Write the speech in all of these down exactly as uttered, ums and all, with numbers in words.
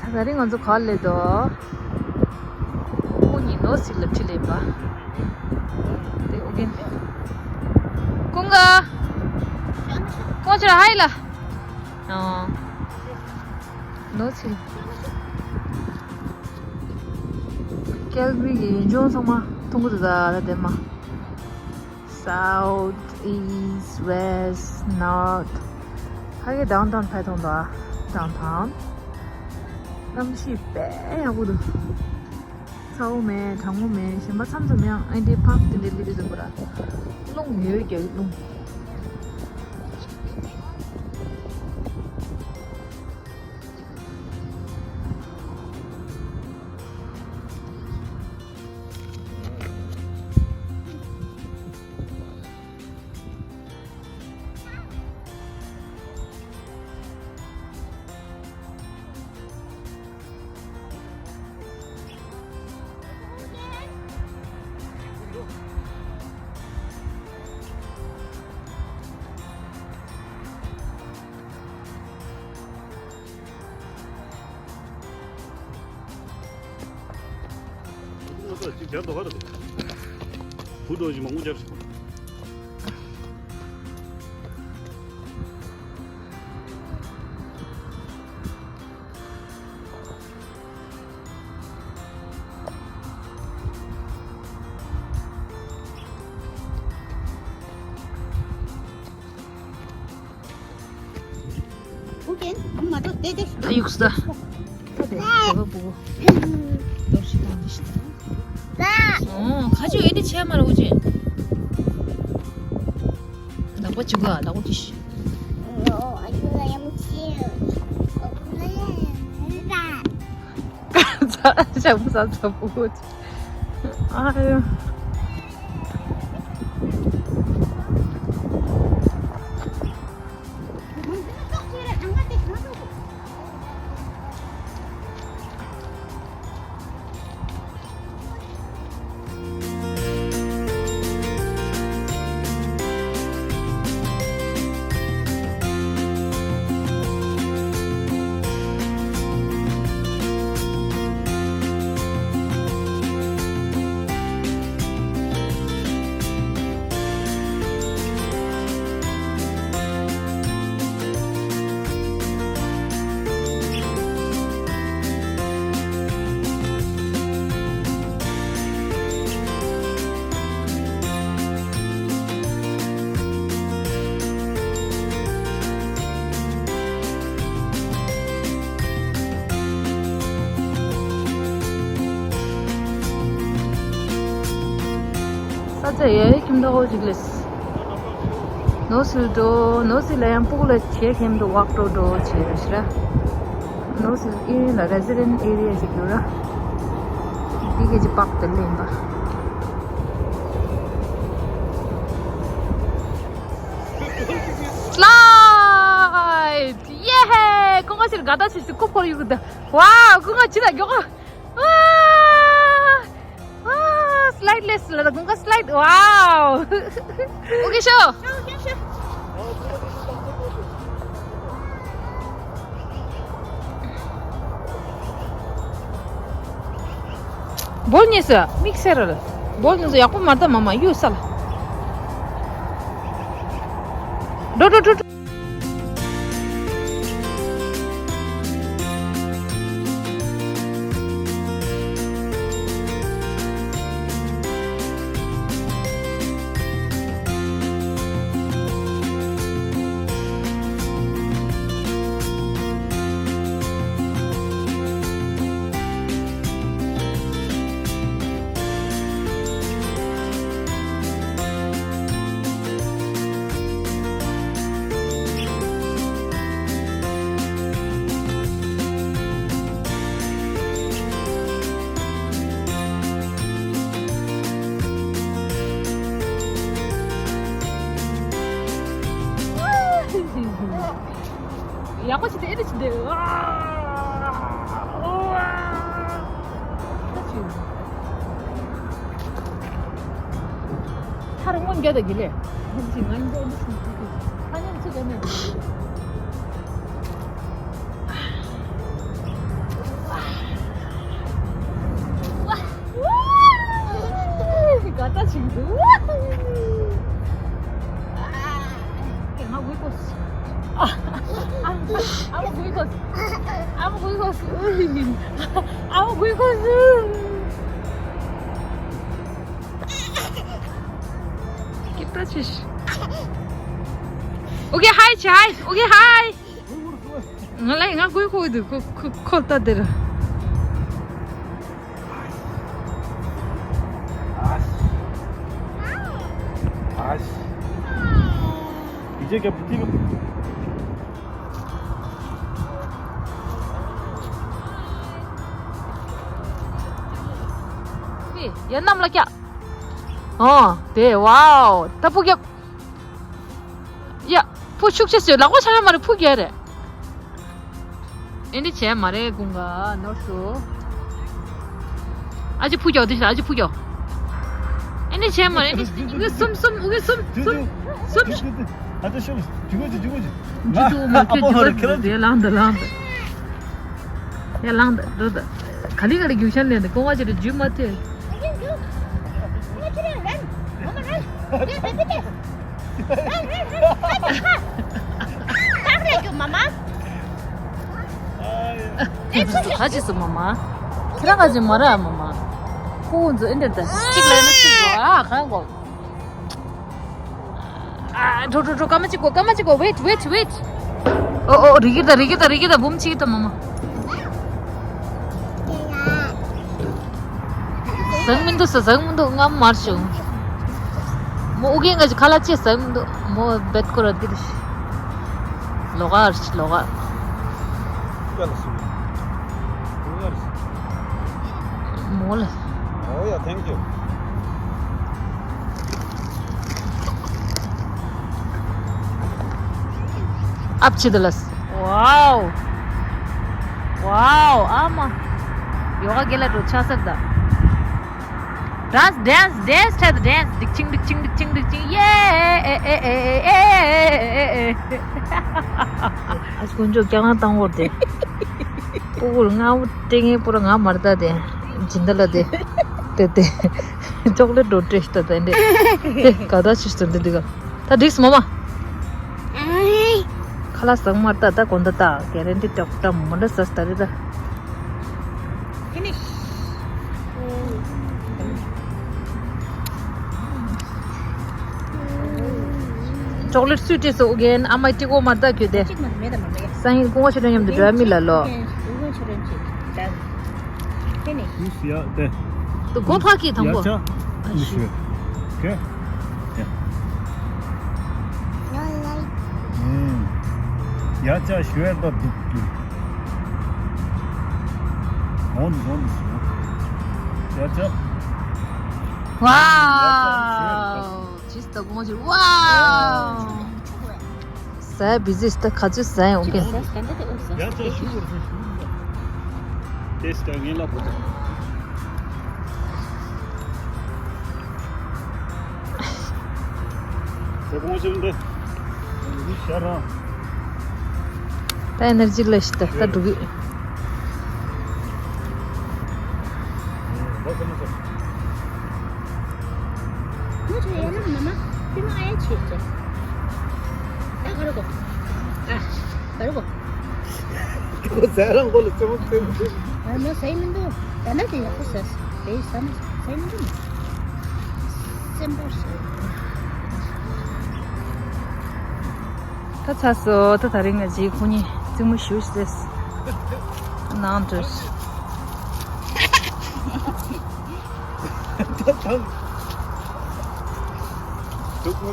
ད་ད་རིང་ང་ཚོ་ག་པར་སླེབས་འདུག་ཁོང་གཉིས་ནོར་སྲིད་ལ་ཁྲིད་ལེན་པ། དེ་ཨོ་རྒྱན། ཀུན་དགའ། ཀོ་ཅི་ར་ཧའི་ལ། ཨོ། ནོར་སྲིད། ཀལ་གྷི་རི་གི་ཡུལ་ལྗོངས་ཚང་མ་མཐོང་གི་འདུག་ད་ལྟ་དེ་མ། South, East, West, North. ཕ་གི་downtown ཕེབས་ཐོང་དོ། Downtown. གནམ་གཤིས་དཔེ་ཡག་པོ་འདུག་ཚ་བོ་མེད། གྲང་མོ་མེད། གཞན་པ་མཚམས་མཚམས་ཡང་ཨེ་འདྲའི་park དེ་འདྲའི་སླེབས་དུས་ཙམ་པ་ར་རླུང་ཡོད་རྒྱག་རླུང་། ད་ཡུགས་ད། ད་དེ་ད་བ་བུ། གཏོར་ཤི་བཏང་ནི་ཤི་ད། ཨོ། ཁ་ཆུ་ཨེ་འདི་ཆེ་མ་ར་འུ་ཅེ། ལག་པ་ཆུ་ག་ལག་པ་ཀི་ཤི། ཞག་པོ་ས་ཚ་པོ། ཨ་ཡོ། ས་ཆ་ཡ་ཡི་ཁྱིམ་བདག་ཅིག་ལས། ནོར་སིལ་འགྲོ། ནོར་སིལ་ལ་ཡང་སྤུ་གུ་ལ་བྱེད་མཁན་དུ་ཝག་འགྲོ་འགྲོ་བྱེད་ཤི་ར། ནོར་སིལ་ཨེ་རི་ཡ་ལ་རེ་སི་ཌེན་ཊི་ཨེ་རི་ཡ་ཞིག་ཡོད་ར། འདི་ག་ཅི་པག་དེ་ལེན་པ། སི་ལའིཌ། ཡེ་ཧེ། ཀུན་དགའ་སིལ་དགའ་ད་ཆི་སི་ཀུ་ཁོར་ཡུག་ད། ཝའོ། ཀུན་དགའ་ཅི་ད་མགྱོགས། ཨ། ཨ། སི་ལའིཌ་ལས་སི་ལ་ད་ཀུན་དགའ་སི་ལའིཌ། ཝའོ། ཨོ་ཁེ་ཤོ། བོལ་ཉེས་སུ། དམིགས་བསལ་ར་ལ། བོལ་ཉེས་སུ་ཡག་པོ་མ་ད་མ་མ་གཡུག་ས་ལ། འགྲོ་འགྲོ་འགྲོ་འགྲོ། ཡག་པོ་བྱས་ཏེ་ཨེ་རེ་བྱས་ཏེ། ཨ། ཨོ། ཨ། ད་ཅི། ཐར་སྔོན་རྒྱ་དང་གི་ལས། ཧམ་ཅི་ང་འདི་འདི་སུ་འདི་འདི། ཨ་ནི་ཚུ་ག་ནས། ཨ་མ་གུས་གོ། ཨ་མ་གུས་གོ། ཨ་མ་གུས་གོ། ཀི་ཏ་ཆིས། ཨོ་ཀེ་ཧའི་ཆི་ཧའི། ཨོ་ཀེ་ཧའི། ང་ལ་ང་གུས་གོ་འདུག་ཁོ་ཁོ་ཁོ་ལྟ་དེ་ར། ཨ་ཤི། ཨ་ཤི། ཨ་ཤི། ཨི་ཅེ་ཀ་བུ་ཏི་ཀ། ཡ་གནམ་ལ་བཀྱག་ཨོ་དེ་ཝའོ་ད་ཕུ་རྒྱག་ཡ། ཕུ་ཤུགས་ཆེ་ཟོས་ལག་པ་ཆག་ཡ་མ་རེད། ཕུ་རྒྱག་རེད། ཨེ་འདྲ་བྱས་མ་རེད་ཀུན་དགའ་ནོར་སུ། ཨ་ཅེ་ཕུ་རྒྱག་དེ་ཤ་ཨ་ཅེ་ཕུ་རྒྱག་ཨེ་འདྲ་བྱས་མ་རེད། ཨེ་འདྲ་ཨུ་གསུམ་གསུམ་ཨུ་གསུམ་གསུམ་གསུམ། ཨ་ཅེ་ཤོག་ཇུ་གོ་ཇུ་གོ་ཇུ་གོ་ཇུ། ཇུ་ཏུ་མ་ཁྱོད་ཇུ་གོ་ཇུ་གོ་ཇུ། ལངས་ད་ལངས་ད། ཡ་ལངས་ད་འགྲོ་ད། ག་ལི་ག་ལི་རྒྱུག་ཤར་ནས་འདི་ཀོང་བ་ཅི་རེད་ཇུས་མ་ཐེ། ག་ཅི་སུ་མ་མ། ཁྱེད་རང་ག་ཅི་མ་ར་མ་མ། ཁོ་ཚོ་ཨེ་འདྲ་ད་གཅིག་ལ་ཡིན་ན་གཅིག་གོ་ཨ་གང་གོ། ཨ། འགྲོ་འགྲོ་འགྲོ། སྐར་མ་གཅིག་གོ་སྐར་མ་གཅིག་གོ wait wait wait། ཨོ་ཨོ་རི་གི་ད་རི་གི་ད་རི་གི་ད་འབུམ་གཅིག་ད་མ་མ། ཟང་མི་འདུག་ས་ཟང་མི་འདུག་སྔ་མོ་མར་བྱུང་། མོ་ཨུ་རྒྱན་ག་ཅིག་ཁ་ལག་ཅེས་ཟང་མི་འདུག་མོ་བེད་ཀོ་ར་འདི་རེད། ལོག་ཨར་ལོག་ཨར། མོ་ལ། Oh yeah, thank you. ཨབ་ཆི་དི་ལས། Wow. Wow. ཨ་མ། ཡོ་ག་གེ་ལ་འགྲོ་ཆ་སར་ད། Dance, dance, dance, try the dance. ཌིག་ཅིང་ཌིག་ཅིང་ཌིག་ཅིང་ཌིག་ཅིང་ཡེ། ཨ་དཀོན་མཆོག་སྐྱག་ང་བཏང་བོར་དེ། སྤུ་གུར་ང་བོ་སྤྲད་ངེས་པོ་ར་ང་མར་ད་དེ། སྦྱིན་བདག་ལ་དེ། དེ་དེ། ཅོག་ལེ་ཊི་འགྲོ་སྤྲད་ཤི་ད་དེ་འདྲས། དེ་ག་ད་ཆི་སྟོན་དེ་འདི་ག་ད་འགྲིག་སོང་མ་མ། ཁ་ལག་ཟ་མར་ད་ད་གོ་ད་ད་གེ་རན་ཊི་ཊོག་ཊ་མོ་འདྲ་ཟ་ད་རེད་ད། Finish. ཅོག་ལེ་ཊི་སུས་སྤྲད་སོང་ཨུ་རྒྱན། ཨ་མའི་ཊི་གོ་མར་ད་གྱོད་དེ། གཅིག་མ་མེད་ད་མ་མེད། སང་ཉིན་ཀུང་བ་ཆོས་སྒྲོན་མཉམ་དུ་འགྲོ་ཡ་མི་ལ་ལོ། ཨུ་རྒྱན་ཆོས་སྒྲོན་གཅིག་ད། Finish. Who's ya? ད་སྒོ་ཕག་གི་དང་པོ། ཡ་ཅག་མི་ཤོད། ཀེ། ཡ། ཡ་ཅག་ཤོད་ད་འདུག་འདུག་འོན་འོན་ཡ་ཅག Wow. ཇིས་ད་གོང་ཇི། Wow. ཟས་བི་ཟིས་ད་ག་ཚོད་ཟས་ཡོང་གི། ཡ་ཅག་ཞུ་བར་ཟས་ཞུ་བར་ཟས། དེས་ད་ངན་ལ་པོ་ད། ད་གོང་ཇི་འདི། ཤ་ར། ད་ཨེ་ནར་ཇི་ལས་ཤི་ད་ད་འགྲོ་གི། ངོ་ཆ་ཡ་ལ་མ་མ། པི་མ་ཨ་ཡ་ཆེ་ཆེ། ད་ག་རུ་གོ། ཨ། ག་རུ་གོ། ཁོ་ཟས་རང་མགོ་ལ་རྩེ་མོ་རྩེ་མོ་རྩེ། ཨ་མོ་ཟས་མི་འདུག་ད་ལྟ་དེ་ཡག་པོ་ཟས། དེ་ཟ་མ་ཟས་མི་འདུག་སེམས་པ་ཟས། ད་ཚ་སོ། ད་དེ་རིང་ང་ཅིག་ཁོ་གཉིས་རྩེད་མོ་ཞུ་ཟེར། ནང་དུ།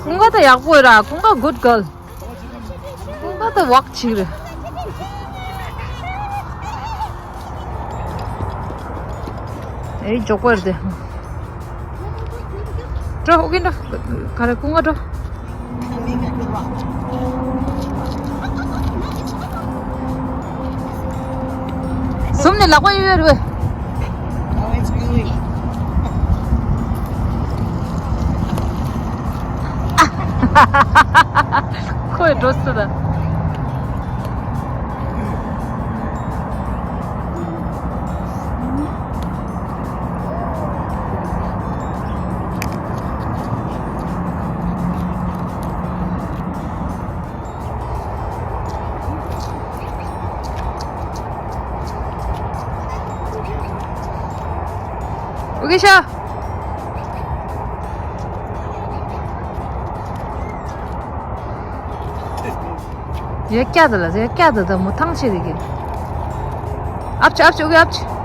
ཀུན་དགའ་ད་ཡག་པོ་ཡོད་ར། ཀུན་དགའ་good girl། ཀུན་དགའ་ད་ཝག་བྱེད་རེད། ཨེ་འཇོག་པར་དེ། འགྲོ་ཨོ་ཀེ་འགྲོ། ག་རེ་ཀུན་དགའ་འགྲོ། ཟུམ་ནས་ལག་པ་གཡུག་ཡོད་རེད། ཁོས་འགྲོ་སྲིད་ད། ཨོ་ཁེ་ཤ། ཡ་ཀྱ་ད་ལ་ཡ་ཀྱ་ད་ད་མོ་ཐང་ཆེ་རེ་གི། ཨབ་ཆི་ཨབ་ཆི་ཨོ་ཁེ་ཨབ་ཆི།